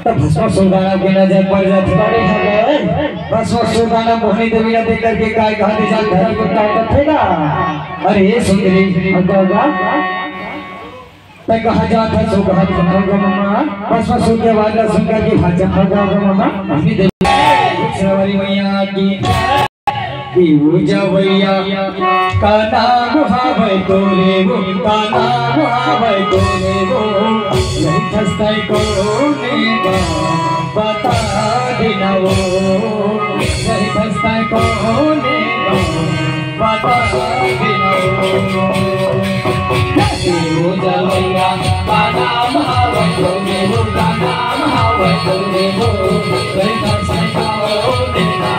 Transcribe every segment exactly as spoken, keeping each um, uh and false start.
त भस्मासुर दानव के नजर पड़ जाथे। भस्मासुर दानव मोहिनी देवी ला देख करके काय कहा दे जात धरम को ताकत है ना। अरे हे सुंदरी, अब बाबा, त कहा जात है सो कहा था गो ममा। भस्मासुर के आवाज ला सुन करके भाग जा, भाग जा गो ममा। मोहिनी देवी, शेरावाली मैया की। देव जवैया का नाम हावय तोरे वो, का नाम हावय तोरे वो। रहिथस तैं कोने मा बता देना वो, रहिथस तैं कोने मा बता देना वो। देव जवैया का नाम हावय तोरे वो, का नाम हावय तोरे वो। रहिथस तैं कोने मा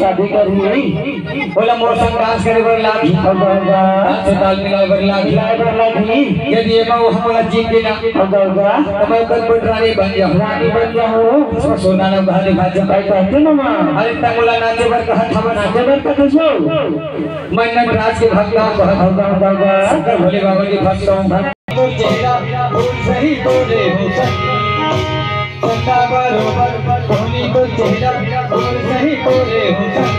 शादी करही नहीं, ओला मोर संग dance करे बर लागही। Dance से ताल मिलाए बर लागही। मिलाए बर लागही। यदि एमा वो हमला जीत गे ना, त मैं ओकर कोई रानी बन जाहूँ। रानी बन जाहूँ। सोना ना भाले भाजा। भाई कहते ना माँ। अरे तंग मोला नाचे बर कहत हवन। नाचे बर कहत हो। मैं नटराज के भक्त हूँ, भक्त हूँ, भक्त हूँ। शंकर भोले बाबा के भक्त हूँ, भक्त। तोर चेहरा फूल सही तोरे हुसन। चंदा बरोबर धोनी तोर चेहरा फूल सही तोरे हुसन।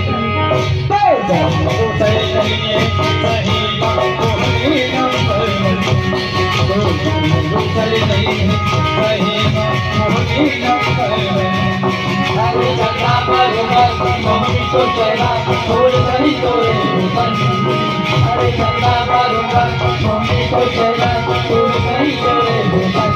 तो जान तो सही नहीं है, सही बात तो नहीं नंबर वन। तो जान तो सही नहीं है, सही बात तो नहीं नंबर वन। अरे चंदा बरोबर धोनी तोर चेहरा फूल सही तोरे हुसन। अरे चंदा बरोबर धोनी तोर चेहरा फूल सही तोरे हुसन।